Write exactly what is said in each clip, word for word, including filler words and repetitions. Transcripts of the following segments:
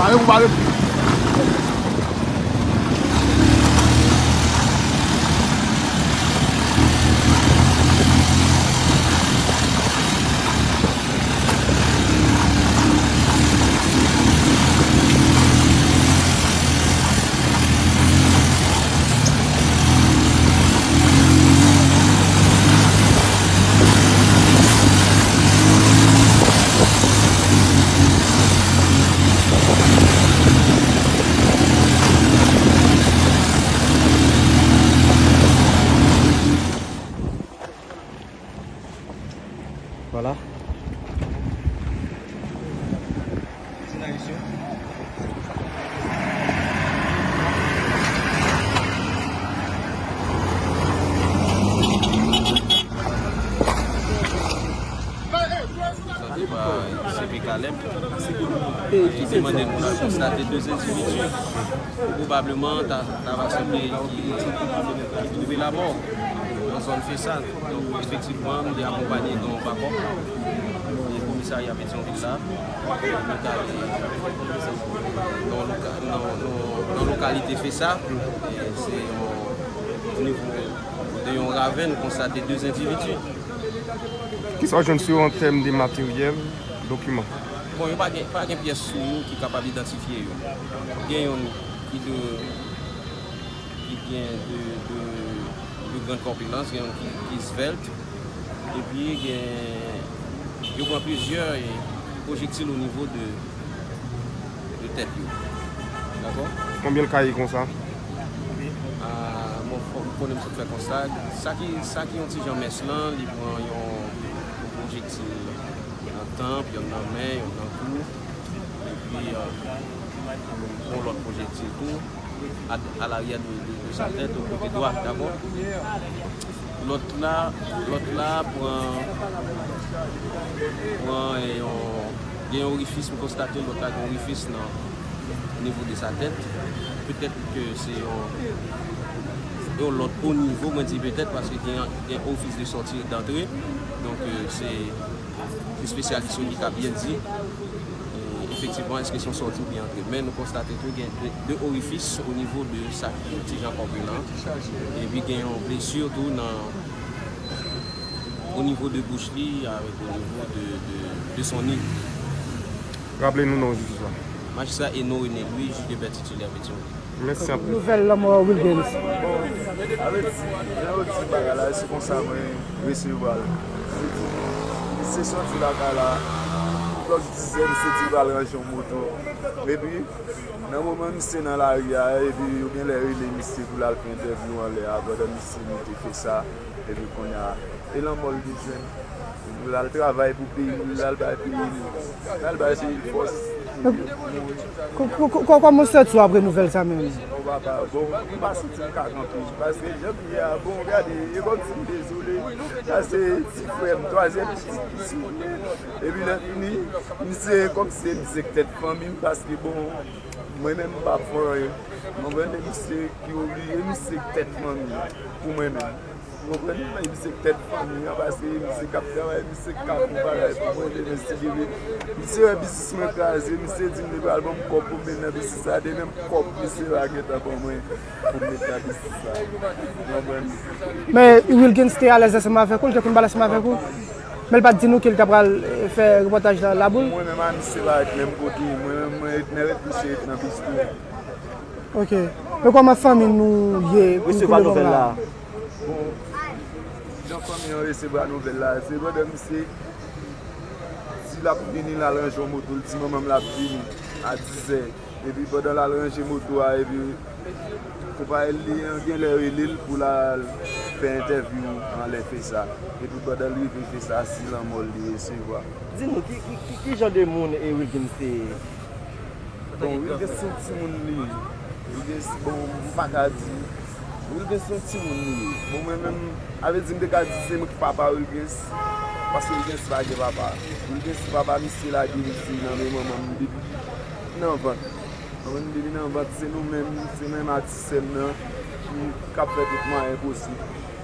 Anyen pou pale. Vwala. Prezante pa C P Caleb. Li te mande nou al konstate de endividi, pwobableman ta, ta va sanble ki, ki twouve lamò nan zòn Fesa. Donk, efektivman, m te akonpanye de yon bakòp e komisarya Petyonvil la. Nou t ale nan loka-, nan, nan, nan lokalite Fesa. E se yon, o nivo de yon ravèn, nou konstate de endividi. Kisa w jwenn sou yo an tèm de materyèl, dokiman? Bon, yo pa gen, pa gen pyès sou yo ki kapab idantifye yo. Gen youn ki de, ki gen de, de, de gran kòpilans, gen youn ki, ki svèlt, epi gen, yo pran plizyè, e, pwojektil o nivo de, de tèt yo. Dakò? Konbyen l ka ye konsa? Ah, bon, fòk ou konnen m sot fè konsta. Sa ki, sa ki yon ti jan mès lan, li pran yon, yon pwojektil nan tanp, youn nan men, youn nan kou, epi, euh, yon lòt pwojektil tou, a, alaryè de, de, de sa tèt, o kote dwat, dakò? Lòt la, lòt la pran, pran, eh, yon, gen yon orifis, m konstate lòt la gen yon orifis nan, o nivo de sa tèt. Petèt ke se yon, yon lòt o nivo, mwen di petèt, paske gen, gen orifis de sòti e dantre. Donk, eh, se, se espesyalis yo ki ka byen di. E, efektivman, èske se yon sòti oubyen antre? Men nou konstate tou gen de, de orifis o nivo de sa ki ti jan kòpil lan. Epi gen yon blesi tou nan, o nivo de bouch li, avèk o nivo de, de, de son ni. Raple nou non jis la. Majistra Eno René Louis, jij de pè titilè Petyonvil. Mèsi anpil. Nouvèl lanmò Wilgens. Bon, sa vle di, jan yo di bagay la, se konsa mwen resevwa l. Sa vle di, misye soti lakay la, klòk dizè, misye di l pral ranje yon moto. Epi, nan moman misye nan lari a, epi yo genlè rele misye pou l al fè entèvyou anlè a, pandan misye monte Fesa, epi kounye a, e lanmò l li jwenn. L al travay pou peyi l, l al bay peyi l, l al bay peyi l fòs. Ko-, ko-, ko-, ko-, kòman w santi w apre nouvèl sa menm? O papa, bon, m pa santi m ka kanpe, paske jan m ye a, bon, gade, e kòmsi m dezole, sa se ti frè m, twazyèm pitit ki sou mwen. Epi lè fini, misye, kòmsi se misye k tèt fanmi m, paske, bon, mwen menm m pa fè anyen. Mwen konprann, e misye ki oblije, misye k tèt fanmi m, pou mwen menm. Ou konprann? E misye k tèt fanmi an, paske e misye k ap travay, e misye k ka fè yon bagay pou mwen demen si Dye vle. Misye wè biznis mwen kraze, misye di m li pral ban m kòb pou m met nan biznis la, demen m kòb misye va gentan ban mwen pou m met nan biznis la. Ou konprann? Men Wilgens te alèz ansanm avèk ou, li te konn pale ansanm avèk ou? Men l pa t di nou ke l ta pral, eh, fè repòtaj la, Laboul? Mwen menm a misye pa ret menm kote, mwen menm mwen ret nan ret, misye ret nan bistro. Ok. Men kòman fanmi nou ye pou, pou le moman la? Bon, jan fanmi an resevwa nouvèl la, se pandan misye di l ap vini, l al ranje yon moto, l di manman m l ap vini a dizè. Epi pandan l al ranje moto a, epi konpayi li an genlè rele l pou l al fè entèvyou anlè Fesa. Epi pandan l rive Fesa, se lanmò l li resevwa. Di nou, ki, ki, ki, ki jan de moun e Wilgens te ye? Bon, Wilgens se yon timoun li ye. Wilgens, bon, m pa ka di. Wilgens se yon timoun li ye. Bon, mwen menm, a vle di, m te ka di se mwen ki papa Wilgens, paske Wilgens pa gen papa. Wilgens, papa misye lage misye nan men manman m depi nan vant. Manman m depi nan vant, se nou menm, se menm ak ti sè m nan ki, k ap fè tout mwayen posib.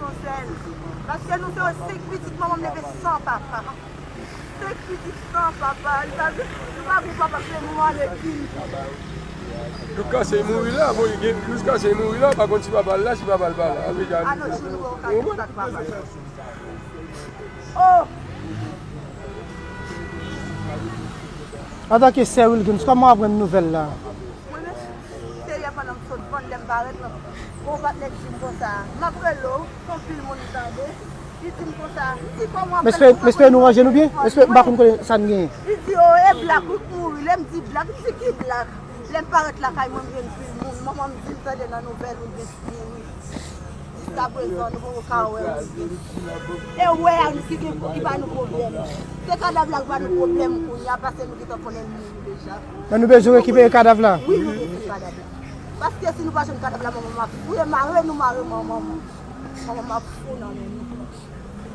Sonsèl. Paske nou se senk pitit, manman m leve san papa. Senk pitit san papa. Li pa, li pa gen papa, se nou ale kin. Jiskaske li mouri la, bon, li gen, jiskaske li mouri la, pa konn si papa l la, si papa l pa la. Avè di a. A lòt jou nou wè yon kay kontak papa. Oh! Antanke sè Wilgens, kòman w aprann nouvèl la? Mwen menm, se yè pandan m sot vann, lè m parèt lan, gon patnè k di m konsa, m ap rele w, se anpil moun m tande. Li di m konsa, li di kòman w ap fè. M espere nou ranje nou byen. M espere, m pa konn kote sa n genyen. Li di, oh, e Black wi k mouri. Lè m di Black, li di ki Black? Lè m parèt lakay mwen, m jwenn pil moun. Manman m di m tande nan nouvèl Wilgens mouri. Jiskaprezan, nou poko ka wè Wilgens. E wè a ki gen, ki ba nou pwoblèm. Se kadav la ki ba nou pwoblèm kounye a, paske nou gentan konnen l mouri deja. Men nou bezwen rekipere kadav la. Wi, nou bezwen kadav la. Paske si nou pa jwenn kadav la, manman m ap fouye mare nou, mare manman m. Manman m ap fou nan men nou.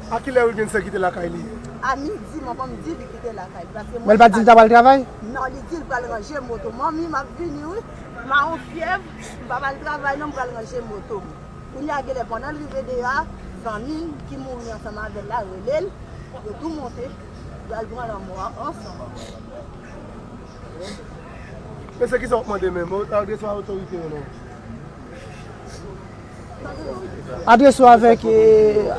A kilè Wilgens kite lakay li? A midi, manman m di li kite lakay li, paske mwen. Men l pa t di l ta pral travay? Non, li di l pral ranje moto. Manmi, m ap vini wi. M a yon fyèv, m pa pral travay non, m pral ranje moto m. Kounye a, genlè pandan l rive deyò a, zanmi l ki mouri ansanm avè l la rele l, yo tou monte, y al pran lanmò a ansanm. Men se kisa w ap mande menm? Ou ta adrese w a otorite yo non? Adrese w avèk, eh,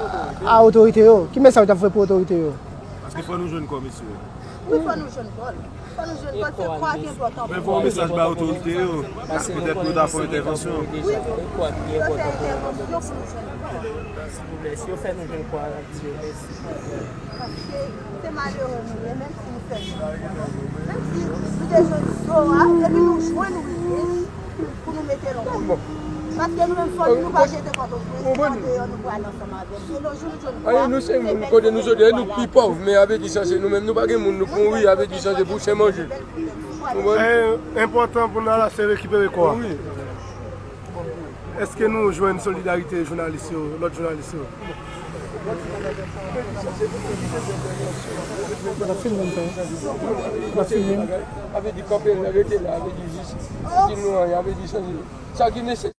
a otorite yo. Ki mesaj w t ap voye pou otorite yo? Paske fò nou jwenn kò mesye yo. Wi, fò nou jwenn kò l. Fò nou jwenn kò l, se kò a ki enpòtan pou nou. Men voye yon mesaj bay otorite yo, poutèt pou yo ta fè yon entèvansyon. Wi, pou yo fè entèvansyon pou nou jwenn kò a. Silvouplè, si yo fè nou jwenn kò a, n ap di yo mèsi. Paske se malere nou ye, menm si nou fè mal. Menm si nou te jwenn zo a, epi nou jwenn Wilgens pou nou mete l ankote. Paske nou menm fanmi, nou pa jete Pòtoprens, nou andeyò, nou pral ansanm avè l. Se lè jou nou jwenn kò a, nou se moun kote nou soti, nou pi pòv, men avè di sa, se nou menm, nou pa gen moun, nou kouri, avè di sa, se pou chen manje. Ou konprann? E, enpòtan pou n la, se rekipere kò a. Wi. Èske nou jwenn solidarite jounalis yo, lòt jounalis yo? N ap filme m, frè. N ap filme m. Avè di kanpe, rete la, avè di jis, di nou anyen, avè di chanje. Sa ki nesesè.